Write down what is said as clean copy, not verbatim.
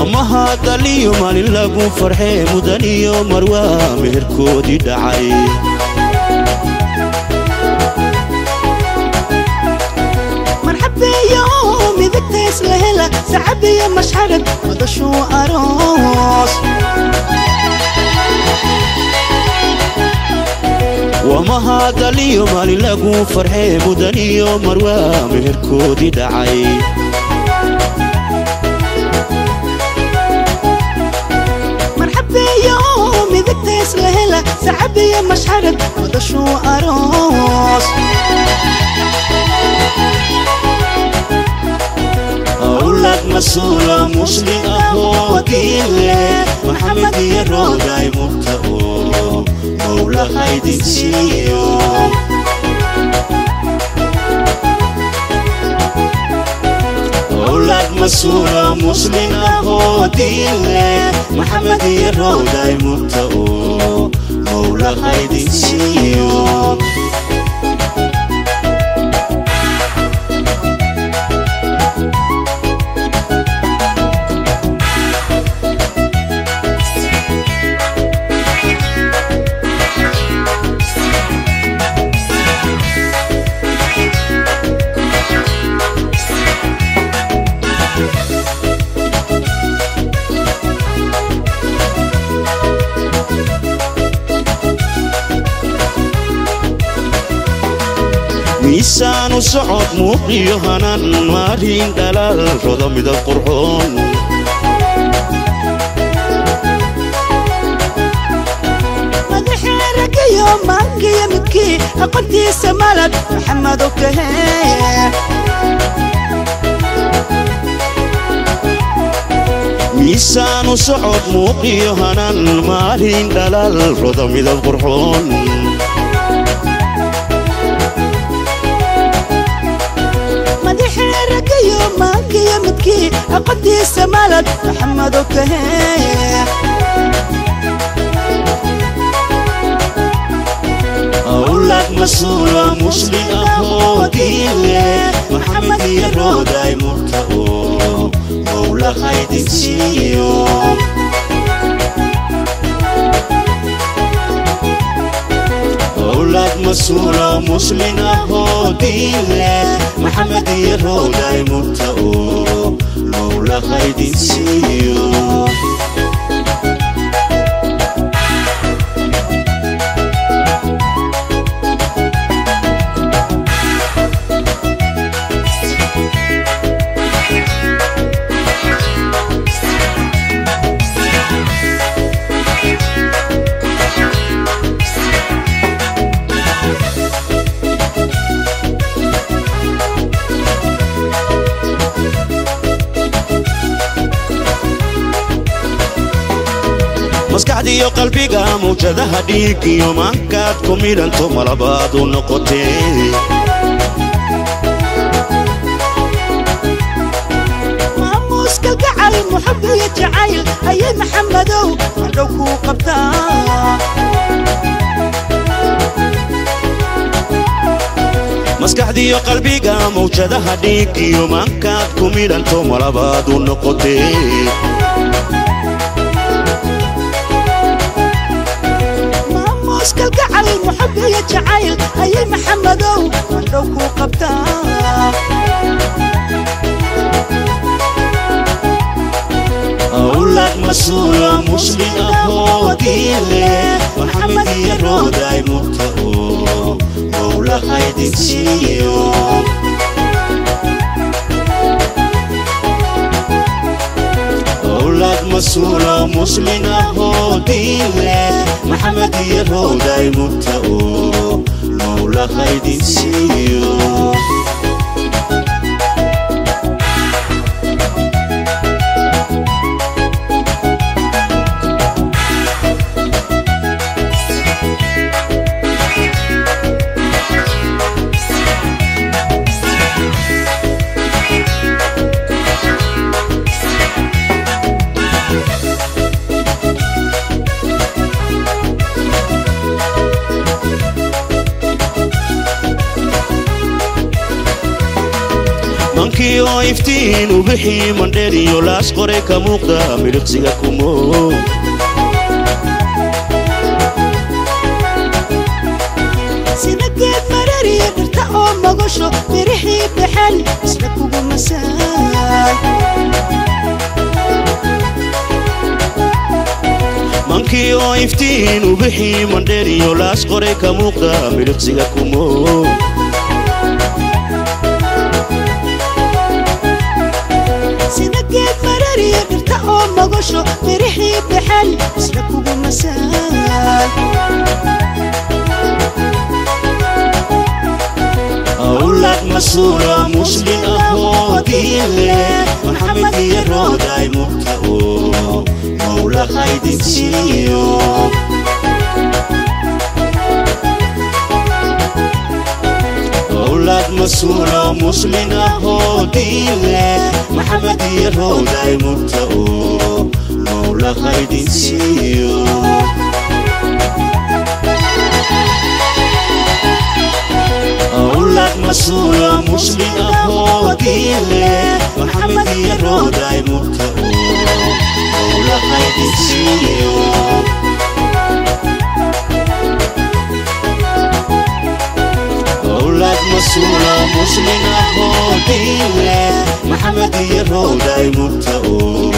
Wamahadaliyo maalin lagu farxee mudaniyo marwaa meherkoodii dhacay. Marxabeeyo midagta isla hela sacabiyo mashxarad madashuu aroos. Wamahadaliyo maalin lagu farxee mudaniyo marwaa meherkoodii dhacay. Marxabeeyo midagta isla hela sacabiyo mashxarad madashuu aroos. Awlad masuula muslim ah oo diin leh Maxamed iyo Rooday murta oo Mawla haydin siiyo. Awlad masuula muslim ah oo diin leh Maxamed iyo Rooday murta oo Mawla haydin siiyo. Miisaanu socod muuqiyo hanan maalin dhalaal roda midab qurxoon. Madaxeeragayo maankiyo midkii aqoontiisa malad Maxamed kahe. Miisaanu socod muuqiyo hanan maalin dhalaal roda midab qurxoon. Madaxeeragayo maankiyo midkii aqoontiisa malad Maxamed kahe. Awlad masuula muslim ah oo diin leh Maxamed iyo Rooday murta oo Mawla haydin siiyo. Awlad masuula muslim ah oo diin leh Maxamed iyo Rooday murta oo Mawla haydin siiyo. Maskaxdiyo qalbiga mawjadaha dhiig iyo maankaad ku midhanto malabaad u noqotee. Maamuus kalgacal muxabiyo jacayl ayay Maxamedow madhow kuu qabtaa. Maskaxdiyo qalbiga mawjadaha dhiig iyo maankaad ku midhanto malabaad u noqotee. Maamuus kalgacal muxabiyo jacayl ayay Maxamedow madhow kuu qabtaa. Awlad masuula muslim ah oo diin leh Maxamed iyo Rooday murta oo Mawla haydin siiyo. Awlad masuula muslim ah oo diin leh Maxamed iyo Rooday murta oo Mawla haydin siiyo. Mankii oo iftiin ubixii Mandheeriyo Laas Qoray ka muuqda midhiqsiga kumo. Sida geed marariya dhirta oo magasho mirixii baxan isla kugu masaan. Mankii oo iftiin ubixii Mandheeriyo Laas Qoray ka muuqda midhiqsiga kumo. Sida geed marariya dhirta oo magasho mirixii baxan isla kugu masaan. Awlaad masuula muslin ahoo diin leh, Maxamed iyo Rooday murta oo Mawla haydin siiyo. Awlaad masuula muslin ahoo diin leh, Maxamed iyo Rooday murta oo Mawla haydin siiyo. Awlaad masuula muslin ahoo diin leh, Maxamed iyo Rooday murta oo Mawla haydin siiyo. Awlaad masuula muslin ahoo diin leh, Maxamed iyo Rooday murta oo